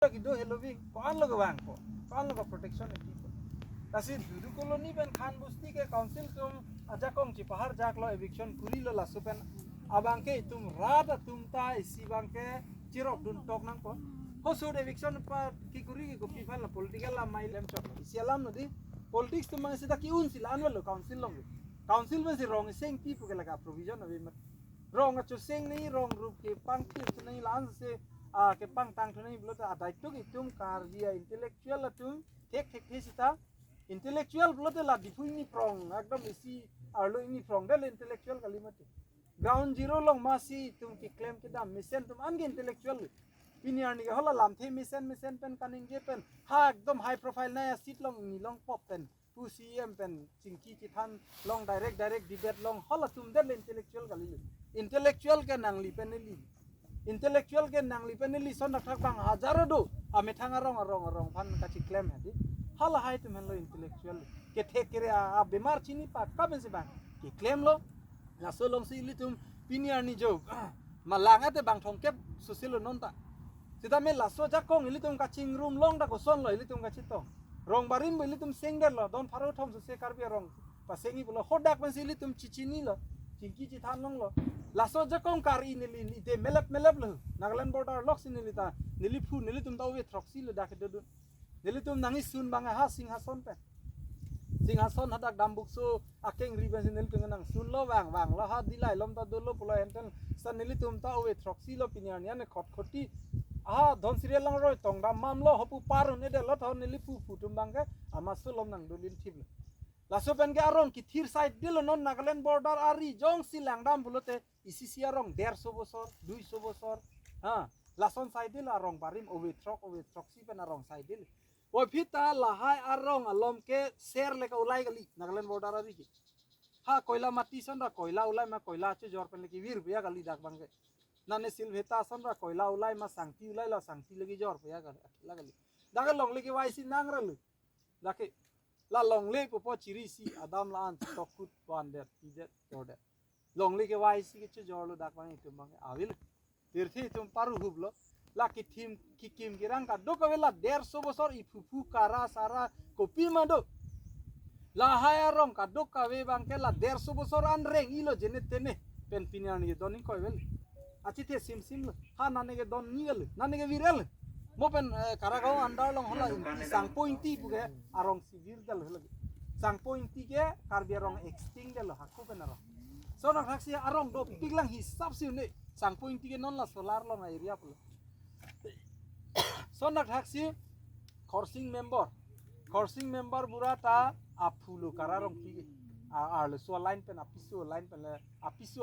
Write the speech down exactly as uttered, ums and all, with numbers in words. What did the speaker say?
Kido heloving, ko-an lo kevang ko, ko-an lo ke protection eki ko. Lasi Dudu Colony pen Khan Bosti ke council atum ajakong chepaharjak lo, eviction kuri lo, laso pen abang ke itum rat atum ta isi abang ke cherokdun tok nangpo. Hosur eviction pa kekuri ke kopi aphan lo, political alam mai lem chok. Isi alam lo dei. Politics atum mang seta ki-un si la-an lo council along. Council pen si rong iseng pi pu ke lake provision ave mat. Rong acho seng ni, rong rup kepangthir thu ni, la-an si, ah, kepangtang thu ni pulote adai tuk itum Karbi a-intellectual atum thekthekthe seta. Intellectual pulote la Diphu ingni phrong, ekdom isi arlo ingni phrong, dei le intellectual kali mati. Ground zero along masi itum keklem kedam mesen atum an ke intellectual. Pini arni ke hala lamthe mesen mesen pen kaningje pen, ha ekdom high profile nai a-seat along ingni longpop pen pu C E M pen chingki chethan long, direct direct debate long, halatum dei le intellectual kali. Intellectual ke nangli pen neli. Intellectual ke nangli pen neli, son thakthak abang hajar do. Amethang arong arong arong aphan kacheklem hadi. Halahai atum henlo intellectual. Kethek kere a, abemar chini pakka pen si abang keklem lo. Laso along si ilitum pini arni jo malang ate bang thomkep sose lo non ta. Seta me laso ajakong ilitum kachingrum long ta koson lo ilitum kachetong. Rong barim bo ilitum sengdet lo, don pharo thom sose Karbi arong pasengji pulo, hadak pen si ilitum chechini lo, chingki chethan longlo. Laso ajakong kari neli, neli de melep melep lo. Nagaland border along si neli ta, neli phu, nelitum ta ove throksi lo dak dodun. Nelitum nangji sun abang ha Singhason pen. Singhason hadak Dambukso akengri pen si nelitum nangsun lo, vang vang lo, ha Dillai along ta dolo pulo enten. Seta nelitum ta ove throksi lo, pini arni an khotkhoti. Ha Dhansiri along roi tong dam mam lo, hopu parun ede lo, tho neli phu phu atum abang ke amaso along nangdolin thip lo. Laso pen ke arong kethir side dei lo non Nagaland border ari jongsi langdam pulote isi isi arong derso bosor, duiso bosor. Ha, lason side dei lo arong barim ove throk, ove throksi pen arong side dei lo. Puvoiphit ta lahai arong along ke ser le ka-ulai kali Nagaland border ari ke. Ha koila mati ason ra koila ulai ma koila chojor pen le kevir puya kali dak abang ke. Nane Silveta ason ra koila ulai ma sangti ulai lo, sangti le kejor puya kali, la kali. Dak ke longle kevai si nang ra lo. Dak ke la longle pupo chiri si adam la-an tokut vandet pidet jordet. Longle kevai si kechojor lo dak abang itum abang ke. Avil. Pirthe atum paruhup lo. La kethim kekim kerang kadokave la derso bosor iphu phu kara sara kopima do. Lahai arong kadokave abang ke la derso bosor an reng-i lo jene tene. Pen pini arni don ingkoi vel. Achethe simsim lo. Ha nane ke don ni vel. Nane ke viral. Mo pen, eh, Karagaon under along hala Ingti, Sangpo Ingti pu ke arong si viral lo lagi. Sangpo Ingti ke Karbi arong extinct lo, hako pen arong. Son thakthak si arong dopik lang hisap si un-e. Sangpo Ingti ke non la solar along area pulo. Son thakthak si Khorsing member. Khorsing member bura ta aphu lo Kara Rongpi ke. A, arloso line pen, apiso line pen le, apiso